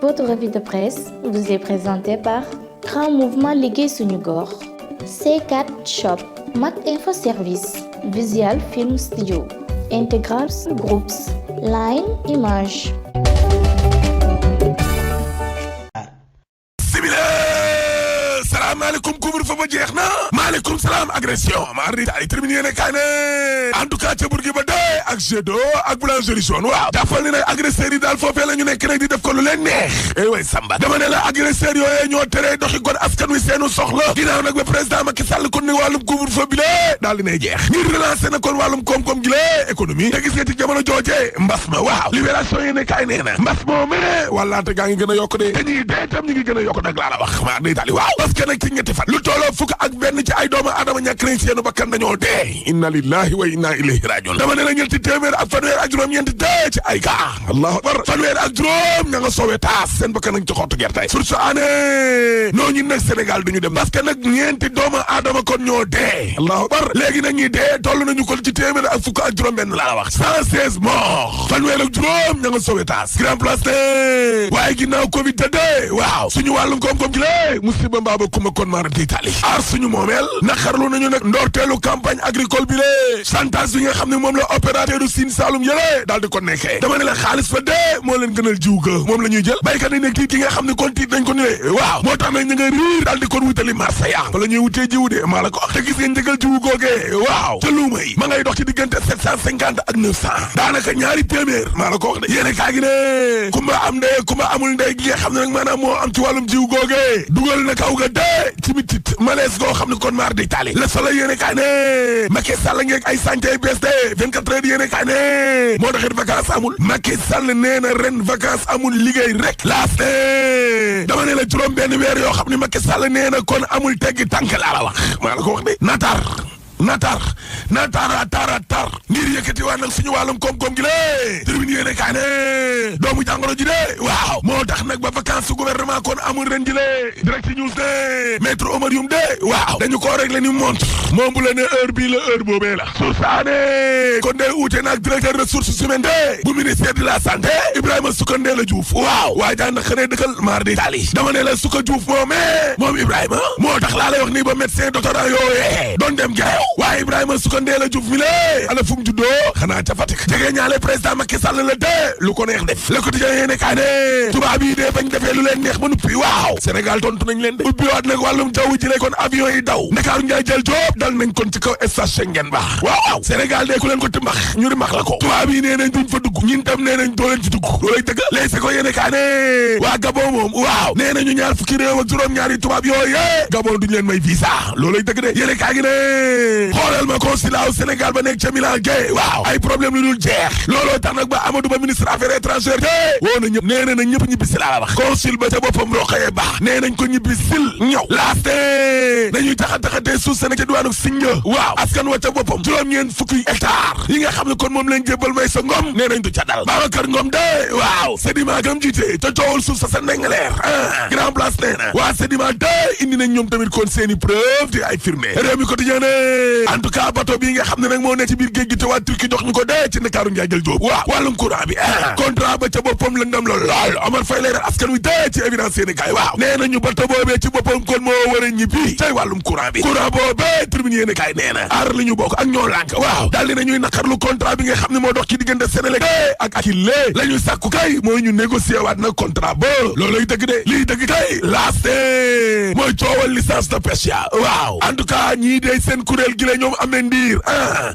Votre revue de presse vous est présentée par Grand Mouvement Liggéey Suñu Gox, C4 Shop, Mak Info Service, Visual Film Studio, Integral Groups, Line Image. Salaamaaleykum couvre-feu ba jeex na maaleykum salaam agression mardi ay terminé ne kaay ne en tout cas ca Bourguiba de ak Gédo ak boulangerie jaune waaw jàppal ni nag agresseurs yi daal foofee la ñu nekk rek di def ko lu leen neex way Samba dama ne la agresseurs yooyee ñoo teree doxi kon askan wi seenu soxla ginnaaw nag ba président Macky Sall kon ni wàllum couvre-feu bi lée daal dinay jeex ngir relancer na kon wàllum koom-koom gi lée économie te gis nga ci jamono jooje mbas ma waaw libération yi ne kaay nee na mbas moo mene wàllaate gaa ngi gën a yokk de te ñuy dee tam ñu ngi gën a yokk nag laa la wax maa day tali waaw parce que nag ci ñetti fan lu tolloo fukk ak benn ci ay doomu adama ñàkk nañ seenu bakkan dañoo dee inna lillahi wa inna ilayhi rajiun dama ne la ñetti téeméer ak fanweer ak juróom-ñeent dee ci ay kaa allahu akbar fanweer ak juróom ña nga soowee taas seen bakkan nañ ci xottu gerte sur sa année noo ñu nag Sénégal duñu dem parce que nag ñeenti doomu adama kon ñoo dee allahu akbar léegi nag ñi dee toll nañu kon ci téeméer ak fukk ak juróom benn laa la wax 116 morts fanweer ak juróom ña nga soowee taas grand place ne waaye ginnaaw covid te dee waaw suñu wàllum koom-koom gi lée musiba mbaa ba kuma kon maara diitali aar suñu moomeel naqarlu nañu nag ndorteelu campagne agricole bi lée chantage bi nga xam ne moom la opérateur u Sine Saloum yëlee daal di ko nekkee dama ne la xaalis fa dee moo leen gënal jiw ga moom la ñuy jël béykat yi nekk tiit ki nga xam ne kon tiit nañ ko ni le waaw moo tax nag ñu nga riir daal di kon wutali marché ya fa la ñuy wutee jiw de maa la ko wax te gis nga njëgal jiwu googee waaw ca luuma yi ma ngay dox ci diggante 750 ak 900 daanaka ñaari téeméer maa la ko wax de yéene kaa gi ne kumba am ndey kumba amul ndey gi nga xam ne nag maanaam moo am ci wàllum jiw googee dugal na kaw ga dee ci mitit malaise goo xam ne kon maar di tali Le Soleil yéene kaa ne Macky Sall ngeeg ay santé bees de 24 heures yéene kaa ne moo taxit vacances amul Macky Sall nee na ren vacances amul liggéey rek laas dama ne la juróom benn weer yoo xam ne Macky Sall nee na kon amul teggi tànk laa la wax maa la ko wax de natar ngir yëkkati waa nag suñu wàllum koom-koom gi lée Tribune yéene kaa ne doomu jàngoro ji de waaw moo tax nag ba vacances su gouvernement kon amul ren ji lée Direct News de Maître Oumar Youm de waaw dañu koo réglé ni montre moom bu la ne heure bii la heure boobee la sursaane kon de uute naag directeur ressources humaines de bu ministère de la santé Ibrahima Soukandé la Diouf waaw waaye daan na xënee dëkkal maar di tali dama ne la Souka Diouf moom Ibrahima moo tax laa lay wax nii ba médecin doctorant yooyee doon dem gerew waaye Ibrahima Soukandé la Diouf mi lée ana fu mu juddoo xanaa ca Fatick jege ñaale président Macky Sall la dee lu ko neex def Le Quotidien yéene kaa ne tubaab yi dee bañ defee lu leen neex ba nuppi waaw Sénégal tontu nañ leen de ubbiwaat nag wàllum jaww ji lay kon avion yi daw Ndakaaru Njaay jël Jóob dal nañ kon ci kaw espace Schengen ba waaw Sénégal dee ku leen ko timbax ñu rimax la ko tubaab yi nee nañ duñ fa dugg ñun tam nee nañ doo leen ci dugg loolay dëgg léegi se ko yéene kaa ne waa Gabon moom waaw nee nañu ñaar fukki réew ak juróom-ñaari tubaab yooyee Gabon duñ leen may visa loolay dëgg de yéene kaa gi ne xoolal ma consulat Sénégal ba nekk ca Milan gay waaw ay problème lu dul jeex looloo tax nag ba Amadou Ba ministre affaires étrangères te woo na ñëpp nee na ñëpp ñibbisil laa la wax consul ba ca boppam roxoyee baax nee nañ ko ñibbisil ñëw laaste nañuy taxatee suuf Sénégal ca diwaanu Sindia waaw askan wa ca boppam juróom-ñeent fukki hectare yi nga xam ne kon moom lañ jébbal may sa ngom nee nañ du ca dal Babacar Ngom de waaw Sedima gam jiite te coowul suuf sa ndengaleer grand place nee na waa Sedima de indi nañ ñoom tamit kon seeni preuve di ay firnde réew mi quotidien en tout cas bateau bii nga xam ne nag moo nekk ci biir géej gi te waa Turquie jox ñu ko dee ci Ndakaaru Njaay jël Jóob waaw wàllum courant bi contrat ba ca boppam lëndam lool Omar Faye leeral askan wi dee ci évidence Sénégal waaw nee nañu bateau boobee ci boppam kon moo war a ñibbi cay wàllum courant bi courant boobee Tribune yéene kaay nee na aar li ñu bokk ak ñoo lànk waaw daal dina ñuy naqarlu contrat bi nga xam ne moo dox ci diggante Sénélec ak Akilee la ñuy sàkku kay mooy ñu négocier waat nag contrat ba looloy dëgg de lii dëgg kay laaste mooy coowal licence de pêche ya waaw en tout cas ñii de seen kuréel gi la ñoom amee ndiir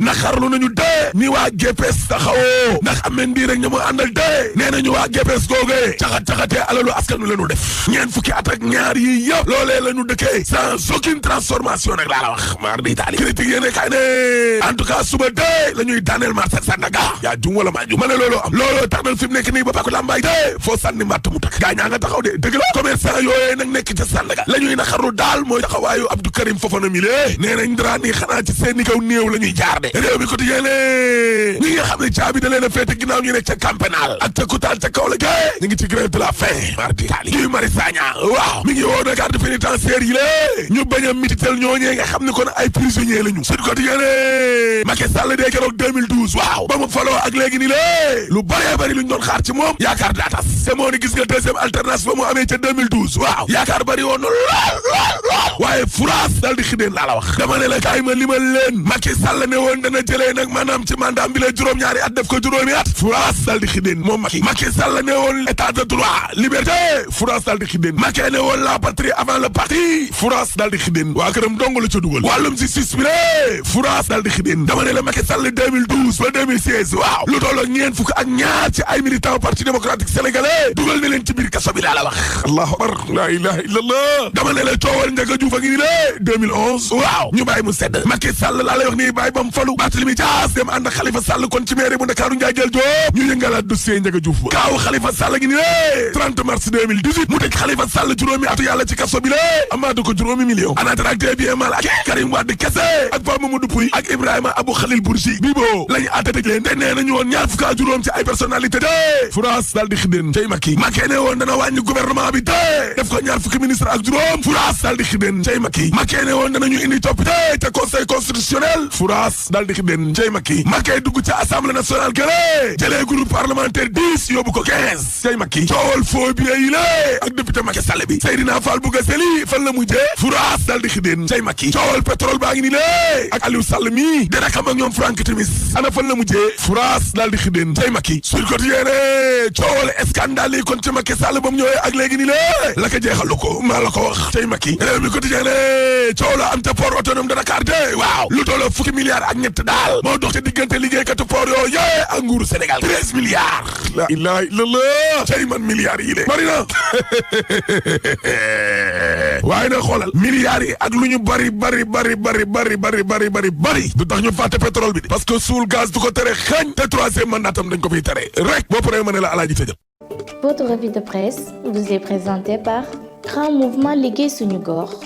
naqarlu nañu dee ni waa GPS taxawoo ndax amee ndiir rek ña mu àndal dee nee nañu waa GPS googee caxat-caxatee alalu askan wi la ñu def ñeen fukki at ak ñaar yi yëpp loolee la ñu dëkkee sans aucune transformation nag laa la wax maar di Italie critique yéene kay ne en tout cas suba dee la ñuy daaneel marché Sandaga yaa jum wala maa jum ma ne looloo am looloo tax nag fi mu nekk nii ba Paku Lambaay dee foo sànni matt mu takk gaa ñaa nga taxaw de dëgg la commerçant yooyee nag nekk ca Sandaga la ñuy naqarlu daal mooy taxawaayu Abdou Karim Fofana mi lee nee nañ dara nii xanaa ci seeni kaw néew la ñuy jaar de réew mi quotidien ñi nga xam ne caabi da leen a féete ginnaaw ñu nekk ca camp pénal ak ca kutaan ca kaw la gae ñu ngi ci grève de la faim mardi tali Guy Marius Sagna waaw mi ngi woo na garde pénitentiaire yi lée ñu bañ a mititel ñooñee nga xam ne kon ay prisonniers la ñu Sud Quotidien Macky Sall dee keroog 2012 waaw ba mu faloo ak léegi ni lée lu bëree bëri lu ñu doon xaar ci moom yaakaar daa tas te moo ni gis nga deuxième alternance ba mu amee ca 2012 waaw yaakaar bëri woon na lool waaye France daal di xideen laa la wax dama ne la kaay ma limal leen Macky Sall ne woon dana jëlee nag maanaam ci mandat bi la juróom-ñaari at def ko juróomi at France daal di xideen moom Macky Sall ne woon état de droit liberté France daal di xideen Macky ne woon la patrie avant le parti France daal di xideen waa këram dong la ca dugal wàllum justice bi ne France daal di xideen dama ne la Macky Sall 2012 ba 2016 waaw lu tolloo ñeent fukk ak ñaar ci ay militant parti démocratique sénégalais dugal na leen ci biir kaso bi laa la wax allahu akbar la ilaha illallah dama ne la coowal Ndiaga Diouf a ngi ni lé 2011 waaw ñu bàyyi mu sedd Macky Sall laa lay wax nii bàyyi ba mu falu Barthélémy Dias dem ànd ak Khalifa Sall kon ci maire bu Ndakaaru Ndiaye jël Diop ñu yëngalaat dossier Ndiaga Diouf ba kaaw Khalifa Sall ngi ni lé 30 mars 2018 mu tëj Khalifa Sall juróomi atu yàlla ci kaso bi lé amaatu ko juróomi million ana tracté bien mal ak Karim Wade kese ak Pape Mamadou Pouy ak Ibrahima Abou Khalil Bourgi bii boo lañu àtte tëj leen te nee nañu woon ñaar fukk ak juróom ci ay personnalité de France daal di xideen cay Macky ne woon dana wàññi gouvernement bi te def ko ñaar fukki ministre ak juróom France daal di xideen cay Macky ne woon danañu indi coppite te conseil constitutionnel France daal di xideen cay Macky dugg ca assemblée nationale gële jëlee groupe parlementaire 10 yóbbu ko 15 cay Macky coowal faux billets yi lée ak député Macky Sall bi Seydina Fall Bougazelli fan la mujjee France daal di xideen cay Macky coowal pétrole baa ngi ni lée ak Aliou Sall mi dana xam ak ñoom Franck Timis ana fan la mujjee France daal di xideen cay Macky Sud Quotidien coowal scandale yi kon ci Macky Sall ba mu ñëwee ak léegi ni lée la ko jeexalu ko maa la ko wax cay Macky réew mi Quotidien coow la am ca port autonome de Dakar de waaw lu tolloo fukki milliards ak ñett daal moo dox ca diggante liggéeykatu port yoo yee ak nguuru Sénégal 13 milliards la ilaha illallah cay man milliards yi de bari na waaye nag xoolal milliards yi ak lu ñu bari du tax ñu fàtte pétrole bi de parce que suul gaz du ko tere xañ te troisième mandat tam dañ ko fiy tere rek boo paree ma ne la alaaji tëjal. Votre revue de presse vous est présentée par Grand Mouvement Liggéey Suñu Gox,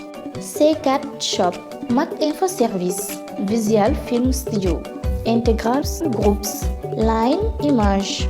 C4 Shop, Mac Info Service, Visual Film Studio, Integral Groups, Line Image.